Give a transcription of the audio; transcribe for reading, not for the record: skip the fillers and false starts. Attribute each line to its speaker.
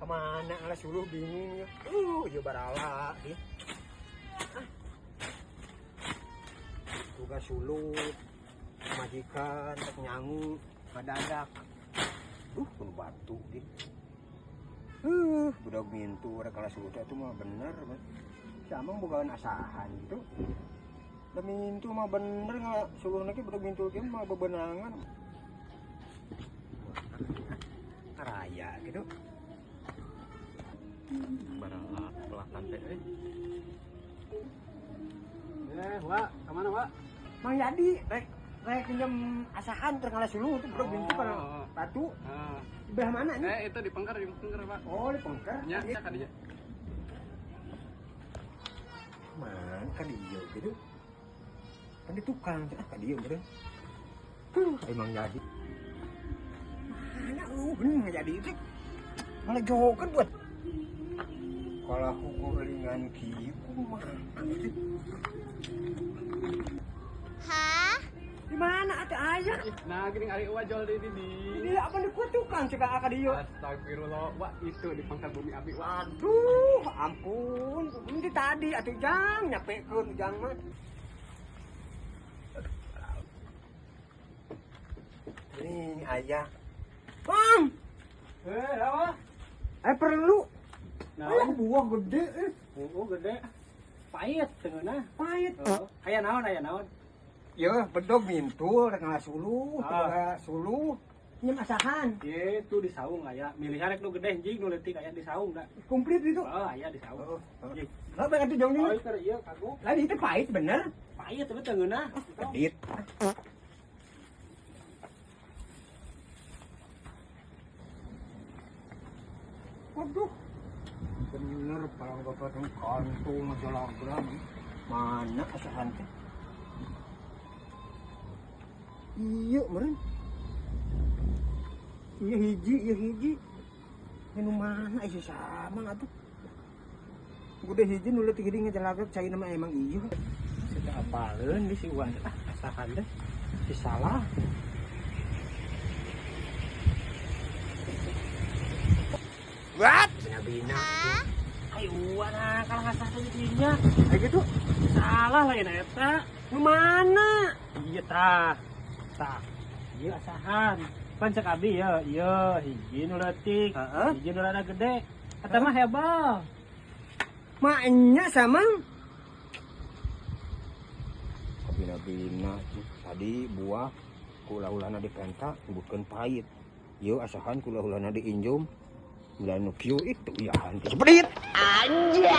Speaker 1: Kemana ngalah suluh bingung ya. Ya barala ya. Ah. Tugas suluh, majikan, tak nyangu, ngadadak. Kudu batu di. Budak mintu rek kalah suluh teh atuh mah bener. Sama bogaan asahan gitu. Da mintu mah bener ngalah suluh ge budak mintu ge mah bebenangan. Raya gitu.
Speaker 2: Barala pelakan teh euy.
Speaker 3: Wak, kemana, Wak?
Speaker 1: Mang Yadi, rek rek pinjam asahan terus ngalah suluh tuh budak mintu kana batu.
Speaker 3: Ah.
Speaker 1: Di belah mana nih?
Speaker 3: Itu di Pengker, Pak.
Speaker 1: Oh, di Pengker.
Speaker 3: Nya, nya ka dinya.
Speaker 1: Man, ka dieu gitu. Kan di tukang, ah ka dieu meureun. Emang jadi. Mana bener jadi itu. Malah joker buat. Kalau aku gulingan kieu kumaha itu?
Speaker 4: Hah?
Speaker 1: Di mana atuh aya?
Speaker 3: Nah, gini ari uwa jual di di.
Speaker 1: Ini apa nih ku tukang cek ka dieu.
Speaker 3: Astagfirullah, Wak, itu di Pangkal Bumi Abi, Wak.
Speaker 1: Aduh, ampun. Ini tadi atuh jang nyapekeun jang mah. Ini ayah. Bang.
Speaker 3: Apa?
Speaker 1: Perlu.
Speaker 3: Nah,
Speaker 1: Ayah buah gede eh.
Speaker 3: Oh, gede. Pahit tengeuna.
Speaker 1: Pahit.
Speaker 3: Oh, aya naon, aya naon?
Speaker 1: Ya, bedog mintul rek ngalah suluh,
Speaker 3: Ah.
Speaker 1: teu suluh. Nyem asahan.
Speaker 3: Itu di saung aya. Milihan rek nu gede anjing nu leutik aya di saung da.
Speaker 1: Komplit itu.
Speaker 3: Oh, aya di saung.
Speaker 1: Oh, oh.
Speaker 3: Anjing.
Speaker 1: Lah bae atuh jong
Speaker 3: Oh,
Speaker 1: ini.
Speaker 3: itu ieu kagok.
Speaker 1: Lah itu pahit bener.
Speaker 3: Pahit tapi tengeuna.
Speaker 1: Pedit. Waduh. Bener palang bapak teng kantung jalagram. Mana asahan teh? Iya meureun. Iya hiji, iya hiji. Nu mana isi sama atuh. Gede hiji nu leutik hiji ngejalagrag cai nama emang iya.
Speaker 3: Sita apaleun di si Uwan ah asahan teh.
Speaker 1: Si salah. What? Bina-bina.
Speaker 3: Ayo Uwan ah kalau ngasah teh dinya.
Speaker 1: Kayak gitu.
Speaker 3: Salah lain eta.
Speaker 1: Nu mana?
Speaker 3: Iya tah. Tah. Iya asahan. Pan cek abi ya, iya hiji nu leutik,
Speaker 1: Heeh.
Speaker 3: hiji nu rada gede. Eta mah hebal.
Speaker 1: Maknya sama. Bina-bina tadi buah kula-ulana dipenta nyebutkeun pahit. Ieu asahan kula-ulana diinjum. Ulah nu kieu itu ya hantu. Sepedit. Anjay.